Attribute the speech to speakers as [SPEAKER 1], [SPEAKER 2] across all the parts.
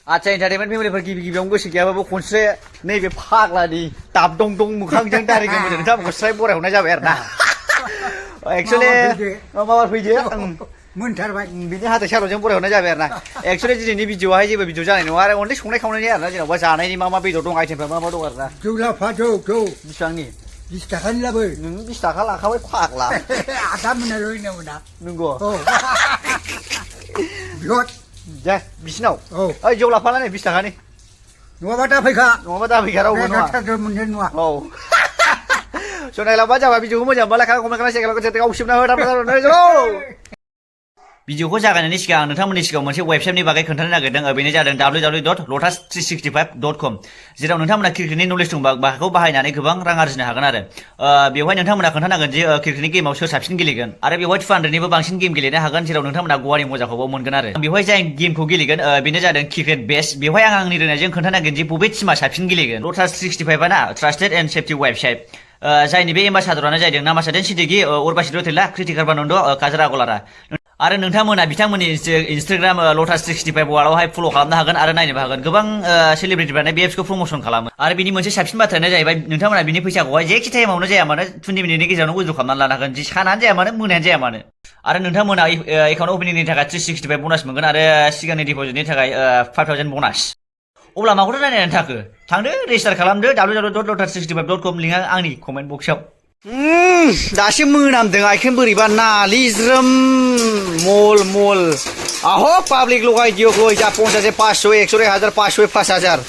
[SPEAKER 1] आच्छा एन्टारटेनमेन्ट फेमिलिफोर गिबि गिबियावनो गोसो गैयाबाबो खनसे नैबे फाग्लानि दाब दं दं मोखांजों दारि गोमोजों नोंथांमोनखौ स्राय बरायहरनाय जाबाय आरो ना एक्सुवेलि माबा फैदो
[SPEAKER 2] मोनथारबाय
[SPEAKER 1] बिनि हाथाय साल'जों बरायहरनाय जाबाय आरो ना एक्सुवेलि दिनैनि भिडिअ'आवहाय जेबो भिडिअ जानाय नङा आरो अनलि संनाय खावनायनि आरो ना जेन'बा जानायनि मा मा बेदर दं आइटेमफ्रा मा मा दं आरो ना
[SPEAKER 2] जौ लाफा जौ
[SPEAKER 1] बिसिबांनि
[SPEAKER 2] 20 थाखानि लाबो
[SPEAKER 1] नों 20 थाखा लाखाबाय फाग्ला
[SPEAKER 2] आदा मोना रोंनांगौ ना
[SPEAKER 1] नंगौ
[SPEAKER 2] औ बिहर
[SPEAKER 1] दे बिसिनाव
[SPEAKER 2] औ
[SPEAKER 1] ओइ जौ लाफालाय 20 थाखानि
[SPEAKER 2] नङाबा दा फैखा
[SPEAKER 1] नङाबा दा फैखा रावबो नङा
[SPEAKER 2] मोननाय नङा
[SPEAKER 1] औ नायलांबा जाबाय भिडिअखौ मोजां मोनबा लाइक कमेन्ट खालामना शेयार खालामना गावसिबना हो भिडिअखौ जागायनायनि सिगां आं नोंथांमोननि सिगाङाव मोनसे वेबसाइटनि बागै खोन्थानो नागिरदों बेनो जादों www.lotus365.com जेराव नोंथांमोना क्रिकेटनि नलेज दंबा बेखौ बाहायनानै गोबां रां आरजिनो हागोन आरो बेवहाय नोंथांमोना खोन्थानांगोन जे क्रिकेटनि गेमाव सोर साबसिन गेलेगोन आरो बेवहाय 200निबो बांसिन गेम गेलेनो हागोन जेराव नोंथांमोना गवानि मजाखौबो मोनगोन आरो बेवहाय जाय गेमखौ गेलेगोन बेनो जादों क्रिकेट बेस बेवहाय आं आंनि रोंनायजों खोन्थानांगोन जे बबे टिमा साबसिन गेलेगोन Lotus365 ना ट्रास्टेड एन्ड सेफटि वेबसाइट जायनि बे एम्बासादरानो जादों नामासादेन सिद्दिकि उर्वशी रौतेला कृतिका बानन्द काजरा गलारा आरो नोंथांमोना बिथांमोननि इन्स्टाग्राम Lotus365 वार्ल्डआवहाय फल' खालामनो हागोन आरो नायनोबो हागोन गोबां सेलिब्रिटिफ्रानो बे एप्सखौ प्रम'सन खालामो आरो बिनि मोनसे साबसिन बाथ्रायानो जाहैबाय नोंथांमोना बिनि फैसाखौहाय जेखि टाइमावनो जाया मानो 20 मिनिटनि गेजेरावनो उइद्र' खालामनानै लानो हागोन जि सानानो जाया मानो मोनायानो जाया मानो आरो नोंथांमोना एकाउन्ट अपेनिंनि थाखाय 365 ब'नास मोनगोन आरो सिगांनि डिप'जिटनि थाखाय 5000 ब'नास अब्ला माखौथ' नायनानै थाखो थांदो रेजिस्टार खालामदो www.lotus365.com लिंकआ आंनि कमेन्ट बक्सआव दासो मोनामदों आइखेन बोरैबा नालिज्रोम मल मल आहो पाब्लिक लगाय दियो जा 50 500 100 1000 500 5000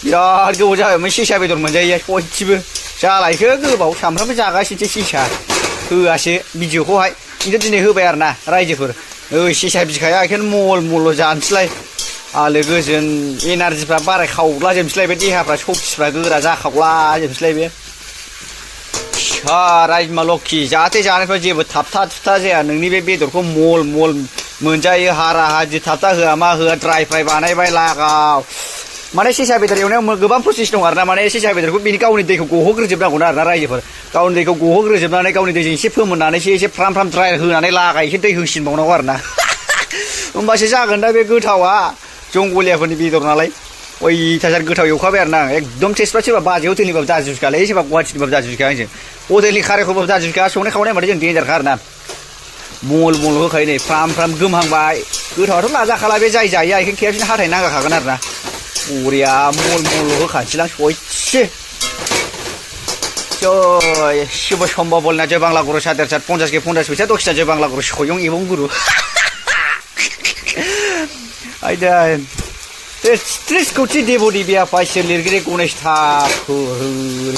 [SPEAKER 1] बिराद गोबाव जाबायमोन सेसा बेदर मोनजायो बयथिबो जालायखो गोबाव सामफ्रामबो जागासिनोसै सेसा होआसो भिडिअखौहाय खिन्थु दिनै होबाय आरो ना रायजोफोर सेसा बिखाया आइखेन मल मल जानोसैलाय आलो गोजोन एनार्जिफ्रा बाराय खावलाजोबनोसैलाय बे देहाफ्रा सक्तिफ्रा गोरा जाखावलाजोबनोसैलाय बे रायजोमा लक्ष्मी जाहाथे जानायफ्राव जेबो थाबथा थुबथा जाया नोंनि बे बेदरखौ मल मल मोनजायो हारा हादि थाबथा होआ मा होआ ड्राय फ्राय बानायबाय लागाव माने सेसा बेदर एवनायाव गोबां प्रसेस दं आरो ना माने सेसा बेदरखौ बिनि गावनि दैखौ गहोग्रोजोबनांगौ आरो ना रायजोफोर गावनि दैखौ गहोग्रोजोबनानै गावनि दैजों एसे फोमोननानैसो एसे फ्राम फ्राम ड्राय होनानै लागाय एसे दै होसिनबावनांगौ आरो ना होमबासो जागोन दा बे गोथावा जंगलियाफोरनि बेदर नालाय अयथासार गोथाव एवखाबाय आरो ना एकदम टेस्टफ्रा सोरबा बाजै हटेलनिबाबो जाजोबखालै सोरबा गुवाहाटिनिबाबो जाजोबखाया आंजों हटेलनि खारेखौबाबो जाजोबखाया संनाय खावनाय माथो जों डेन्जारखा आरो ना मल मल होखायो नै फ्राम फ्राम गोमहांबाय गोथावाथ' लाजाखाला बे जाय जायो आइखेन खेबसेनो हाथाय नांगाखागोन आरो ना बरिया मल मल होखानोसैलां सयसे शिव सम्भव बोलना जय बांला गुरु सादेर सात 50 के 50 फैसा 10 जय बांला गुरु सयं एबं गुरु आयदा 30 कोटि देव देबिया फाइसे लिरगिरि गणेश ठाकुर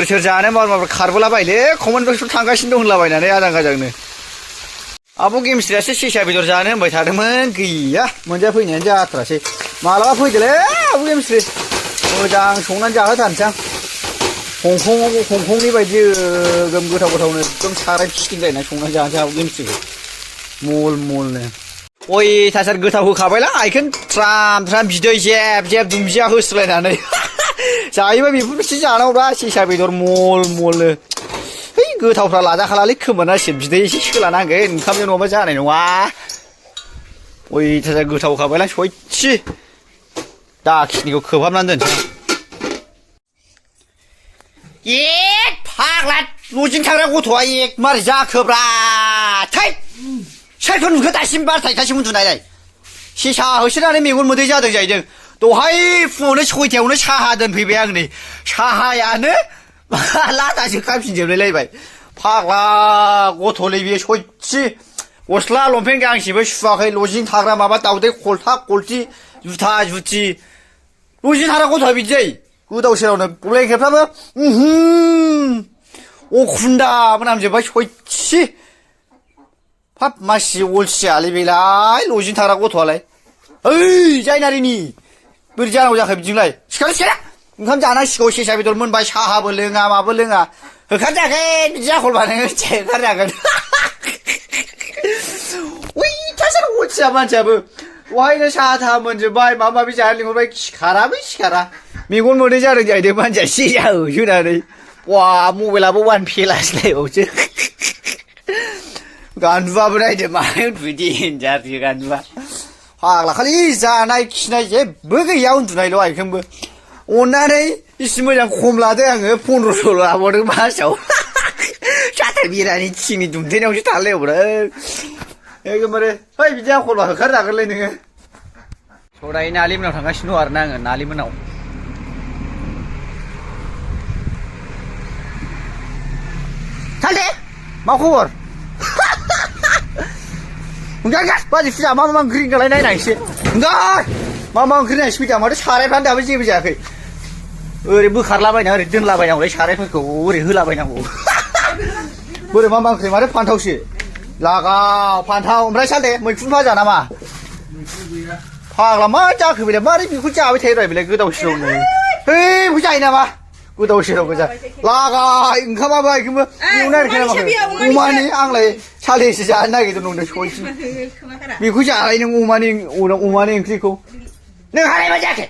[SPEAKER 1] सोर जानो माबा खारबोलाबायले कमेन्ट बक्सआव थांगासिनो दं होनलाबायनानै आजां गाजांनो आब' गेमस्रियासो सेसा बेदर जानो होनबाय थादोंमोन गैया मोनजाफैनायानो जाथ्रासै मालाबा फैदोलै आब' गेमस्रि मोजां संनानै जाहोथारनोसै आं हंकंनि बायदि गोम गोथाव गोथावनो एकदम साराय फिथिंलायनानै संनानै जानोसै आब' गेमस्रिखौ मल मलनो अयथासार गोथाव होखाबायला आइखेन ट्राम ट्राम बिदै जेब जेब दुन्दिया होस्लायनानै जायोबा बेफोरबायदि जानांगौब्रा सेसा बेदर मल मलनो है गोथावफ्रा लाजाखालालै खोमोनासो बिदै एसे सोलानांगोन ओंखामजों नङाबा जानाय नङा अयथासार गोथाव होखाबायलां सयथि दाखिनिखौ खोबहाबनानै दोनसै एक फाग्ला न'जों थाग्रा गथ'आ एक मारै जाखोब्रा थै सोरखौ नुखो दासिम बारथायखासिम उन्दुनायलाय सेसा होसोनानै मेगन मोदै जादों जाहैदों दहाय फुङावनो 6थायावनो साहा दोनफैबाय आं नै साहायानो लादासो खामफिनजोबलायलायबाय फाग्ला गथ'लै बेयो सयथि गस्ला लंपेन्ट गांसेबो सुवाखै लजिं थाग्रा माबा दाउदै खलथा खलथि जुथा जुथि लजिं थाग्रा गथ'आ बिदि जायो गोदाव सोरावनो ब्लेंकेटफ्राबो अखुन्दा मोनामजोब्बाय सयथि हाब मासि अलसियालै बेलाय लजिं थाग्रा गथ'आलाय ओइ जायनारिनि बोरै जानांगौ जाखो बिदिलाय सिखार ओंखाम जानांसिगौ सेसा बेदर मोनबाय साहाबो लोङा माबो लोङा होखारजागोन बिदि आखल बानायनो होखारजागोन अयथासार अलसिया मानसियाबो दहायनो साहा थाहा मोनजोब्बाय माबा माबि जानो लिंहरबाय सिखारा मेगन मोदै जादों जाहैदों मानसिया सेसा होसोनानै वा मबाइलाबो 1 फेलासलायबावसो गान्दुआबो नायदो माहाय उन्दुयो देनजारसो गान्दुआ
[SPEAKER 3] फाग्ला खालि जानाय खिनाय जेबो गैया उन्दुनायल' आइखोमबो अननानै इसे मोजां खम लादो आङो 1500 लाबावदों मासाव साथा बिरानि थिंनि दुमथेनायावसो थालायबावो एकदमबारे है बिदि आखलबा होखारजागोनलै नोङो सदाय नालिमोनाव थांगासिनो दं आरोना आङो नालिमोनाव सालथे मा खबर enggak बाजै फुजा मा मा ओंख्रि ओंखारलाय नायनायसै enggak मा मा ओंख्रि नायसै फैदा माथो सारायफ्रानो दाबो जेबो जायाखै ओरै बोखारलाबायना ओरै दोनलाबायनांगौलै सारायफोरखौ ओरै होलाबायनांगौ बोरै मा ओंख्रि माथो फान्थावसो लागाव फान्थाव ओमफ्राय सालथे मैखुन भाजा नामा फाग्ला मा जाखो बेलाय मारै बेखौ जाबाय थायो रा बेलाय गोदाव सोरावनो है बेखौ जायो नामा गोदाव सोराव गोजा लागाय ओंखामाबो आइखौबो एवनो नागिरखै नामा अमानि आंलाय सालथेसो जानो नागिरदों नंदों सयथि बेखौ जालाय नों अमानि ओंख्रिखौ नों हालाय मा जाखो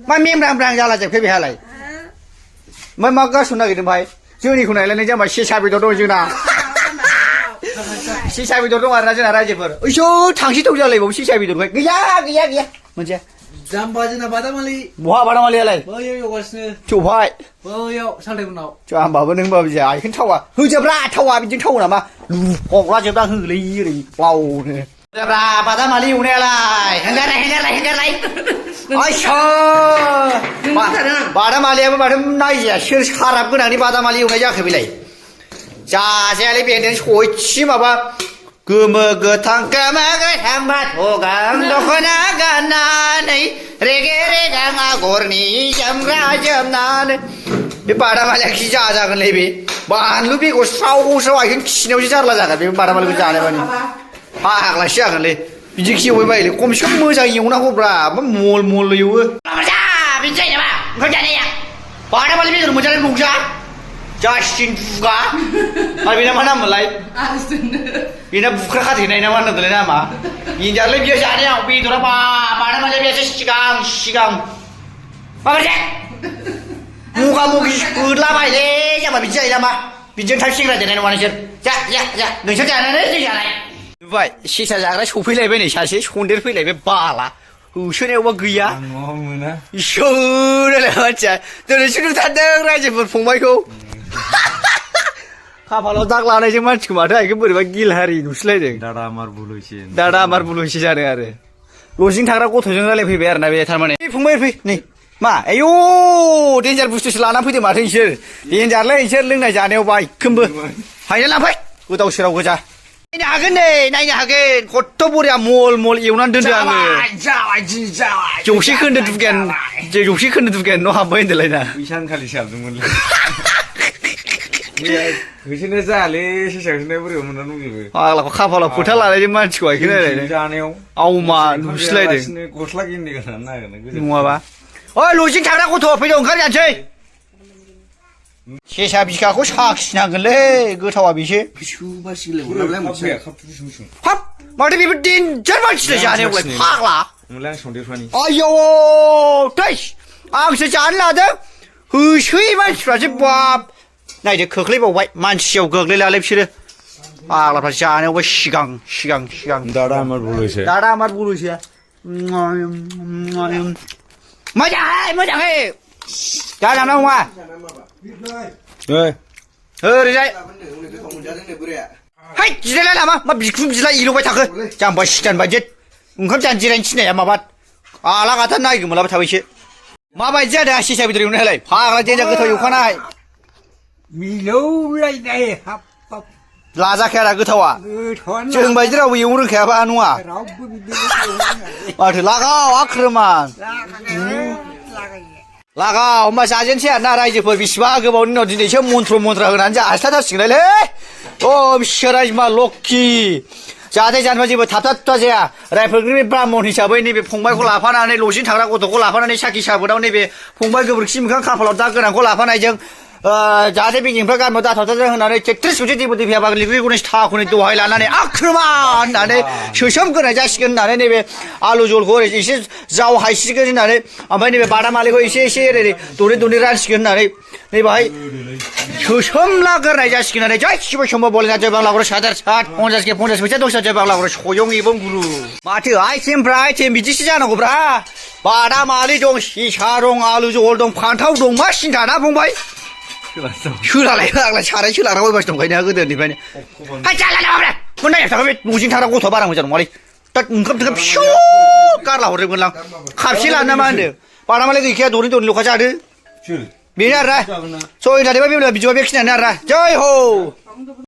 [SPEAKER 3] मा मेमब्रां जाला जोबखो बेहालाय ओमफ्राय मा गारसननो नागिरदों भाइ जोंनिखौ नायलाय जाम्बा सेसा बेदर दं जोंना सेसा बेदर दं आरोना जोंना रायजोफोर ओइसो थांसै थौ जालायबावो सेसा बेदरखाय गैया मोनसे
[SPEAKER 4] जाम्बा जोंना बादामालि
[SPEAKER 3] बहा बादामालियालाय
[SPEAKER 4] बैयाव एवगासिनो
[SPEAKER 3] सौफाय
[SPEAKER 4] बैयाव सालथेफोरनाव
[SPEAKER 3] जाम्बाबो नोंबाबो जाया आइखौनो थावा होजोबरा थावा बिदिनो थावो नामा हग्रा जोबदां होलै ओरै ब्लावनो जाब्रा बादामालि एवनायालाय हेंगारलाय आइसो बादामालियाबो माथो नायजाया सोर साराब गोनांनि बादामालि एवनाय जाखो बेलाय जाजायालै बेनो सयथि माबा गोमो गोथां बाथ' गां दख'ना गाननानै रेगे रेगां आगरनि जोमग्रा जोमनानै बे बादामालिया खि जाजागोनलै बे बानलु बेगर स्राव आइखौनो खिनायावसो जारला जागोन बे बादामालिखौ जानाय माने फाग्लासो जागोनलै बिदि खि एवबाय बायोलै खमसे खम मोजां एवनांगौब्रा मल एवो बिदि जायो नामा ओंखाम जानाया बादामालि बेदर मोनजानाय नंजा जासिन बुगा आरो बेना मा नाम मोनलाय बेना बुख्रा खाथेनाय ना मा होनदोंलाय नामा इन्जारलै बियो जानायाव बेदरा बादामालिया बेसो सिगां माबायदि मुगा मुगि होदलाबायलै जाम्बा बिदि जायो नामा बिदिजों थाब सेंग्रा देनाय नङा नोंसोर जा नोंसोर जानानै जों जानाय नुबाय सेसा जाग्रा सौफैलायबाय नै सासे सन्देर फैलायबाय बाला होसोनायावबा गैया इसोरलाय मानसिया दिनैसो नुथारदों रायजोफोर फंबायखौ खाफालाव दाग लानायजों मानसिखौ माथो आइखौ बोरैबा गिलहारि नुसोलायदों दादा आमार बुलुइसे जादों आरो लजिं थाग्रा गथ'जों रायलायफैबाय आरोना बे थारमाने फंबाय फै नै मा आयौ देन्जार बुस्थुसो लानानै फैदों माथो नोंसोर देन्जारलै नोंसोर लोंनाय जानायाव बाइखोमबो हायना लांफै गोदाव सोराव गोजा नायनो हागोन खथ्थ' बरिया मल एवनानै दोनदों आङो जौसे खोन्दो दुगान न' हाबबाय होनदोंलाय ना
[SPEAKER 5] सानखालिसो हाबदोंमोनलै होसोनाय जायालै सेसा होसोनाय बोरैबा मोनना दंजोबो
[SPEAKER 3] फाग्लाखौ खाफालाव फोथा लानायजों मानसिखौ आइखोनो रायलायदों
[SPEAKER 5] जानायाव
[SPEAKER 3] आवमा नुसोलायदों
[SPEAKER 5] गस्ला गिन्दी गाननानै नागिरनो
[SPEAKER 3] नङाबा ओइ लजिं थाग्रा गथ' फैदो ओंखारजानोसै सेसा बिखाखौ साखिनांगोनलै गोथावा बेसो हाब माथो बेबो देन्जार मानसिलाय जानायावलाय फाग्ला आयौ थैस आंसो जानो लादों होसोयै मानसिफ्रासो बाब नायदो खोख्लैबावबाय मानसियाव गोग्लैलालै बिसोरो फाग्लाफ्रा जानायावबो सिगां
[SPEAKER 5] दादा आमार बुलुइसे मोजाङै
[SPEAKER 3] दा जाना नङा ओरैजाय है जिरायला नामा मा बिखुं बिला इलुबाय थाखो जाम्बा सिटान बायदि ओंखाम जानो जिरायनो थिननाया माबा आला गाथा नायगोमोलाबाय थाबायसो माबायदि जादों सेसा बेदर एवनायालाय फाग्ला देन्जार गोथाव एवखानाय
[SPEAKER 2] मिलौलायनाय हाब
[SPEAKER 3] लाजाखाया दा गोथावा जों बायदि रावबो एवनो रोंखायाबा नङा
[SPEAKER 2] रावबो बिदिनो
[SPEAKER 3] माथो लागाव आख्रोमान लागाव होमबा जाजेनसै आरोना रायजोफोर बिसिबा गोबावनि उनाव दिनैसो मन्त्र होनानै जासिथारसिगोनलै अ बिसोरा मा लक्की जाहाथे जानोबा जेबो थाबथा जाया रायफोरनि ब्राह्मण हिसाबै नैबे फंबायखौ लाफानानै लजिं थाग्रा गथ'खौ लाफानानै साखि साबोदाव नैबे फंबाय गोबोरखि मोखां खाफालाव दाग गोनांखौ लाफानायजों जाहाथे बेजेंफ्रा गामियाव दाथावथाजों होनानै तेत्रिस सुथि देबो देबिया बागलिग्रि गणेश थाखुनि दहाय लानानै आख्रोमान होननानै सोसोमगोनाय जासिगोन होननानै नैबे आलु जलखौ ओरै एसे जाव हायसिगोन होननानै ओमफ्राय नैबे बादामालिखौ एसे ओरै दनै रानसिगोन होननानै नै बाहाय सोसोमलागोरनाय जासिगोन आरो गासिबो समाव बलिना जय बांलागुरु 7,000 50 के 50 फैसा 10 जय बांलागुरु सयं एबं गुरु माथो आइटेमफ्रा आइटेम बिदिसो जानांगौब्रा बादामालि दं सिसा दं आलु जहल दं फान्थाव दं मा सिन्था ना फंबाय सोलालाय आंलाय साराय सोलाग्राबोबासो दंखायो गोदोनिफ्रायनो हाय जाला माब्रा मोन नाय थाखा बे न'जों थाग्रा गथ'आ बारा मोजां नङालै दा ओंखाम थोंखाम फिसौ गारला हरजोबगोन लां खाबसे लानो ना मा होनदों बादामालि गैखाया दनै दनैल'खा जादो बेनो आरो ना सयना देबा बेला बिदिबा बेखिनियानो आरो ना जय हो